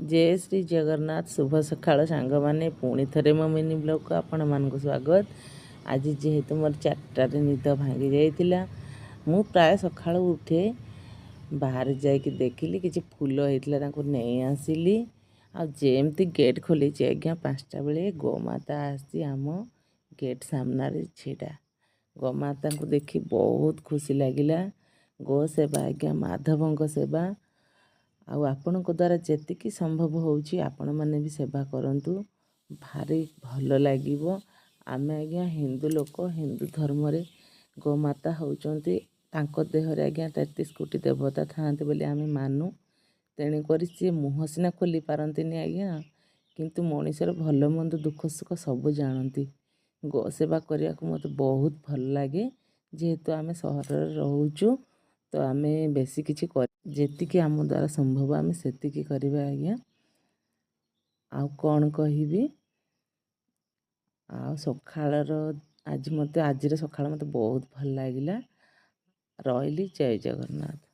ଜୟ ଶ୍ରୀ ଜଗନ୍ନାଥ। ଶୁଭ ସକାଳ ସାଙ୍ଗମାନେ। ପୁଣି ଥରେ ମୋ ମିନି ବ୍ଲଗ୍କୁ ଆପଣମାନଙ୍କୁ ସ୍ୱାଗତ। ଆଜି ଯେହେତୁ ମୋର 4ଟାରେ ନିଦ ଭାଙ୍ଗି ଯାଇଥିଲା, ମୁଁ ପ୍ରାୟ ସକାଳୁ ଉଠେ। ବାହାରେ ଯାଇକି ଦେଖିଲି କିଛି ଫୁଲ ହେଇଥିଲା, ତାଙ୍କୁ ନେଇ ଆସିଲି। ଆଉ ଯେମିତି ଗେଟ୍ ଖୋଲିଛି ଆଜ୍ଞା 5ଟା ବେଳେ, ଗୋମାତା ଆସି ଆମ ଗେଟ୍ ସାମ୍ନାରେ ଛିଡ଼ା। ଗୋମାତାଙ୍କୁ ଦେଖି ବହୁତ ଖୁସି ଲାଗିଲା। ଗୋ ସେବା ଆଜ୍ଞା ମାଧବଙ୍କ ସେବା। ଆଉ ଆପଣଙ୍କ ଦ୍ୱାରା ଯେତିକି ସମ୍ଭବ ହେଉଛି, ଆପଣମାନେ ବି ସେବା କରନ୍ତୁ, ଭାରି ଭଲ ଲାଗିବ। ଆମେ ଆଜ୍ଞା ହିନ୍ଦୁ ଲୋକ। ହିନ୍ଦୁ ଧର୍ମରେ ଗୋମାତା ହେଉଛନ୍ତି, ତାଙ୍କ ଦେହରେ ଆଜ୍ଞା 33 କୋଟି ଦେବତା ଥାଆନ୍ତି ବୋଲି ଆମେ ମାନୁ। ତେଣୁକରି ସିଏ ମୁହଁ ସିନା ଖୋଲି ପାରନ୍ତିନି ଆଜ୍ଞା, କିନ୍ତୁ ମଣିଷର ଭଲ ମନ୍ଦ, ଦୁଃଖ ସୁଖ ସବୁ ଜାଣନ୍ତି। ଗୋ ସେବା କରିବାକୁ ମୋତେ ବହୁତ ଭଲ ଲାଗେ। ଯେହେତୁ ଆମେ ସହରରେ ରହୁଛୁ, ତ ଆମେ ବେଶୀ କିଛି ଯେତିକି ଆମ ଦ୍ୱାରା ସମ୍ଭବ ଆମେ ସେତିକି କରିବା ଆଜ୍ଞା। ଆଉ କ'ଣ କହିବି? ଆଉ ସକାଳର ଆଜି ମୋତେ ଆଜିର ସକାଳ ମୋତେ ବହୁତ ଭଲ ଲାଗିଲା। ରହିଲି, ଜୟ ଜଗନ୍ନାଥ।